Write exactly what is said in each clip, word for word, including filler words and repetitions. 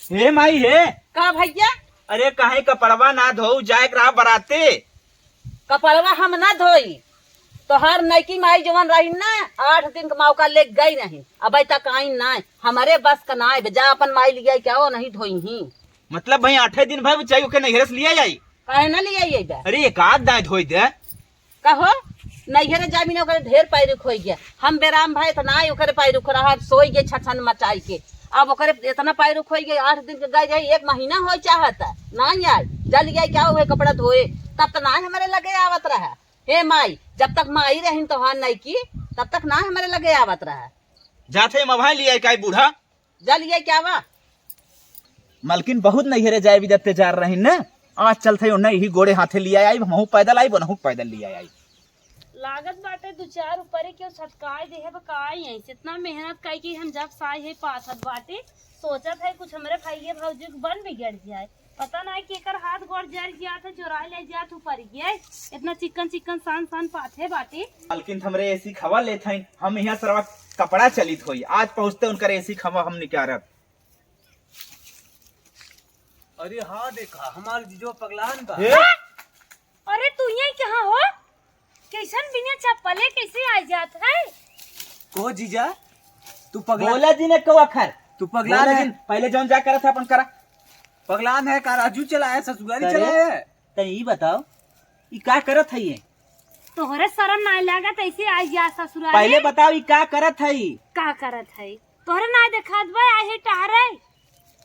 हे माई हे। का भैया? अरे काहे कपड़वा ना धोऊ, जाए के रहा बराते। कपड़वा हम ना धोई, तोहार नैकी माई जवन रही ना, आठ दिन के मौका ले गई नहीं, अबे तक आई ना। हमरे बस का ना है, जा अपन माई लिया क्या हो, नहीं धोई ही। मतलब भाई आठे दिन भर चाहिए ओके नैहरे से लिया जाई? काहे ना लिया जाई? अरे एक आध दाएं धोई दे। कहो, नैहरे जाबी ना, ओकरे ढेर पैरुख होई गया। हम बेराम भाई तो ना ओकरे पैरुख रहा, सोई गए छछन मचाई के। अब ओकरे इतना पैरुख होई गए, आठ दिन के गए रही, एक महीना होई चाहत है, ना आई। जल गए क्या हुए कपड़ा धोए, तब तो ना हमारे लगे आवत रहा। हे माई, जब तक माई रहिन तोहार नैकी, तब तक ना हमारे लगे आवत रहा। जाते मभाई लिया काई बूढ़ा। जा लिया क्या बा? मलकिन बहुत नैहरे जाए भी अत्याचार रही न, आज चलते हो नहीं ही गोड़े हाथे लिया आई, हमहू पैदल आई, बनहू पैदल लिया आई। लागत बाटे दो चार ऊपरे केहू सटकाए देहे बा का आई है, इतना मेहनत काई के हम जब साई है पाथत बाटे, सोचत है कुछ हमरे भाइये भौजी के बन बिगड़ जाए। पता ना केकर हाथ गोड़ जर जात है, चोराए ले जात ऊपर ये। इतना चिकन चिकन सान सान पाथे बाटे। मलकिन हमरे एसी खवा लेत हईन, हम यहाँ सरवा कपड़ा चलित होई। आज पहुँचते उनकर एसी खवा हम निकारब। अरे हाँ, देखा, हमार जीजो पगलान बा। हे? अरे तू ये कहाँ हो? कैसन बिना चप्पले कैसे आ जात है? को जीजा, तू पगला बोला जी ने को अखर। तू पगलान बोला है। जी, पहले जौन जा करत है अपन करा। पगलान है का राजू चलाया ससुरारी करे? चलाया है? त ई बताओ, ई का करत है ये? तोहरे शरम ना लागत ऐसे आ जा ससुरारी? पहले बताओ ई का करत है? का करत है? तोहरे ना देखात बा, आहे टहरे।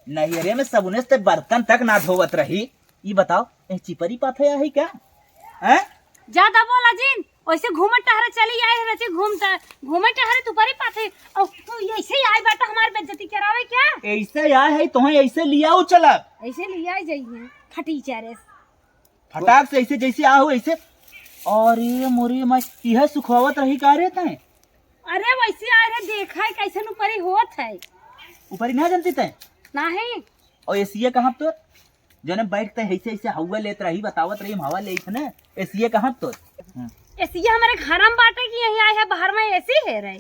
नैहरे में सबुने से बर्तन तक ना धोवत रही। ई बताओ, ए चिपरी पाथे आहे क्या? हैं? ज्यादा बोला जिन, वैसे घूमत टहरे चली आए रची घूमता, घूमत टहरे तू परी पाथे, और तू ऐसे ही आई बाटा हमार बेइज्जती करावे क्या? ऐसे आए है, तोहे ऐसे लियाऊ चला। ऐसे लिया जाइए, फटी चेहरे से। फटाक से ऐसे जैसे आहू ऐसे। अरे मोरे माई, इहे सुखवावत रही का रे तैं? अरे वैसे आ रे, देखा है कैसन ऊपरी होत है। ऊपरी ना जानती तैं? नहीं। और एसीए कहाँ तोर? जने बैठ तैं ऐसे ऐसे हवा लेत रही, बतावत रही, हम हवा लेत है ना। एसीए कहाँ तोर? हम्म। एसीए हमारे घर में बाटे कि यहीं आए है, बाहर में एसी है रे।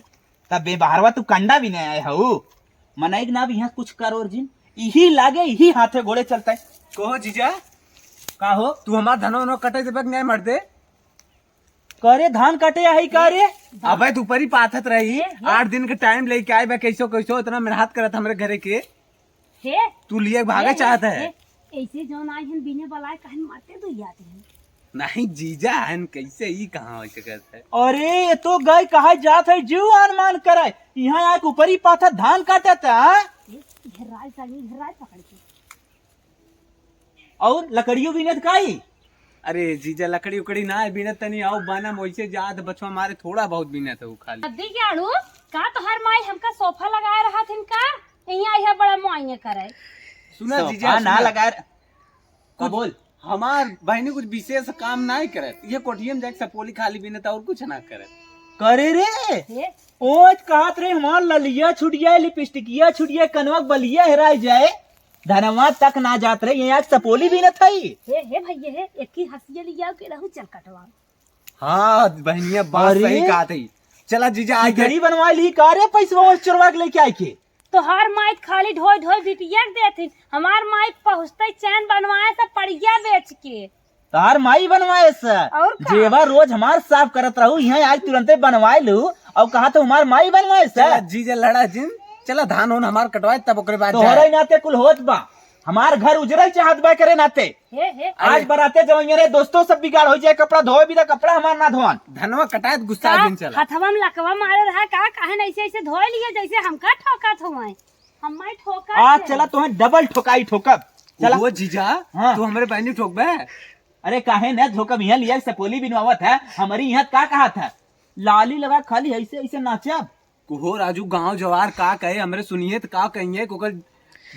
तब बे बहरवा तू कंडा भी नहीं आए हऊ। मनई के ना भी यहाँ कुछ करोर जिन। इही लागे, इही हाथे घोड़े चलता है। कहो जीजा। का हो? तू हमार धनो उनो कटे देबे कि नहीं मर दे? करे धान काटे आई का रे? अबे तू परी पाथत रही, हे, हे। आठ दिन के टाइम लेके आए बे, कैसो कैसो इतना मेहनत करत हमरे घरे के। हे, तू लिए भागे हे, चाहत हे, है। हे, ऐसे जौन आई हन बिने बलाए कहन मारते दो याद है। नहीं जीजा हन, कैसे ई कहाँ हो सकत है? अरे ये तो गाय कहा जात है, जीव अनुमान कराए। यहाँ आके ऊपरी पाथा धान काटत है, हाँ? ए, घेराए साली, घेराए पकड़ के। और लकड़ियों बीनत काई? अरे जीजा, लकड़ी उकड़ी ना है बीनत, तनी आओ बाना में वैसे जात बचवा मारे थोड़ा बहुत बीनत है वो खाली। अद्दी के आड़ू, का तोहार माई हमका सोफा लगाए रहा थिन का? यहीं आई है बड़ा मुआइया करे। सुना सोफा जीजा, ना सुना। लगाए रह-, का कुछ बोल? हमार बहनी कुछ विशेष काम ना करत, ये कोठिया में जाके सपोली खाली बीनत और कुछ ना करत। करे रे, हे? ओज कहत रहे हमार ललिया छुटिया, लिपस्टिकिया छुटिया, कनवा के बलिया हेराई जाए, धनवा तक ना जात रहे, ये आज सपोली बीनत हई। हे, हे भैया, हे, एक ही हंसिया लिया के रहू, चल कटवा। हाँ, बहनिया, बात अरे। सही कहत हई। चला जीजा, आइ गए। गरी बनवा ली का रे, पैसवा चोरवा के लेके आए के? तोहार माई त खाली ढोई ढोई बिटिया के देथिन, हमार माई पहुँचते चैन बनवाए सब पड़िया बेच के। तोहार माई बनवाए से? और का? जेवा रोज हमार साफ करत रहू, यहाँ आज तुरंते बनवाए लू, और कहा तो हमार माई बनवाए से? चला जीजा लड़ा जिन, चला धान होन हमार कटवाए तब ओकरे बाद तोहरे जाए। नाते कुल होत बा, हमार घर उजरल चाहत बा करे नाते। हे, हे। आज बराते जवइया रे दोस्तों सब बिगाड़ हो जाए, कपड़ा धोए भी ना, कपड़ा हमार ना धोआन। धनवा कटाए त गुस्सा का? दिन चला। हथवा में लकवा मारे रहा का? काहे न ऐसे ऐसे धोए लिए जैसे हमका ठोकत हुए? हमारे ठोकत आज है। चला तोहे डबल ठोकाई ठोकब। चला। वो जीजा, हाँ। तू हमरे बहनी ठोकबे? अरे काहे न ठोकब, यहाँ लिया सपोली बिनवावत है, हमारी यहाँ का कहा था? लाली लगा खाली ऐसे ऐसे नाचब। कुहो राजू, गांव जवार का कहे, हमरे सुनिए त का कहिए कि ओकर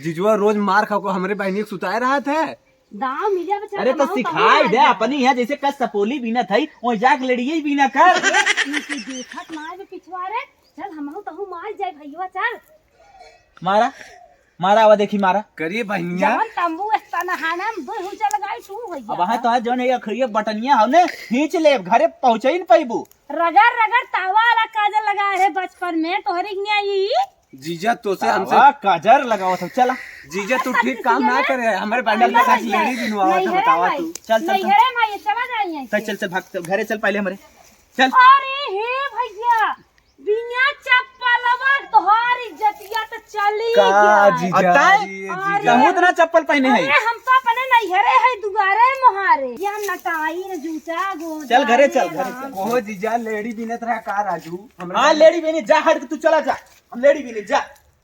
जिजुआ रोज मार खा को हमरे बहनी के सुताए रहत है। दाव मिले बचा अरे तो कमाओ, सिखाई तहु दे, आ जा। अपनी यहाँ जैसे कस सपोली बीनत है, वही जाके लड़िए ही बीना कर। ए, इनकी देखत ना आवे पिछवारे, चल हमहू तहू मार जाए भैया, चल। मारा, मारा, आवा देखी मारा। करिए बहिनिया। जवन तंबू एस्ता नहाना में दो हुचा लगाई तू भैया। अब वहाँ तो है जौन ये अखड़िया बटनिया हमने खींच ले, घरे पहुँचे ही न पैबू। रगड़ रगड़ तावा वाला काजल लगाए रहे बचपन में, तोहरी के नहीं आई। जीजा, तोसे हमसे तावा काजर लगावत हो, चला। जीजा, तू ठीक काम ना करे, हमरे बंडल के साथ लेडी बिनवावत है, बतावा तू। चल, चल, चल। नैहरे में ये चला जाइए। चल, चल, चल, भाग, चल, घरे चल पहले हमरे। चल। अरे हे भैया, बिना चप्पलवा तोहार इज्जतिया तो चली का गया। जीजा? अरे, तहूँ इतना चप्पल पहने है? अरे, हम तो अपने नैहरे है, दुआरे मोहारे। या नटाई न जूता गोजा चल, घरे चल, रे घरे राम। चल। ओहो जीजा, लेडी बिनत रहा का राजू? हमरा हाँ, लेडी बिनी, जा हट के तू चला जा। हम लेडी बिनी, जा।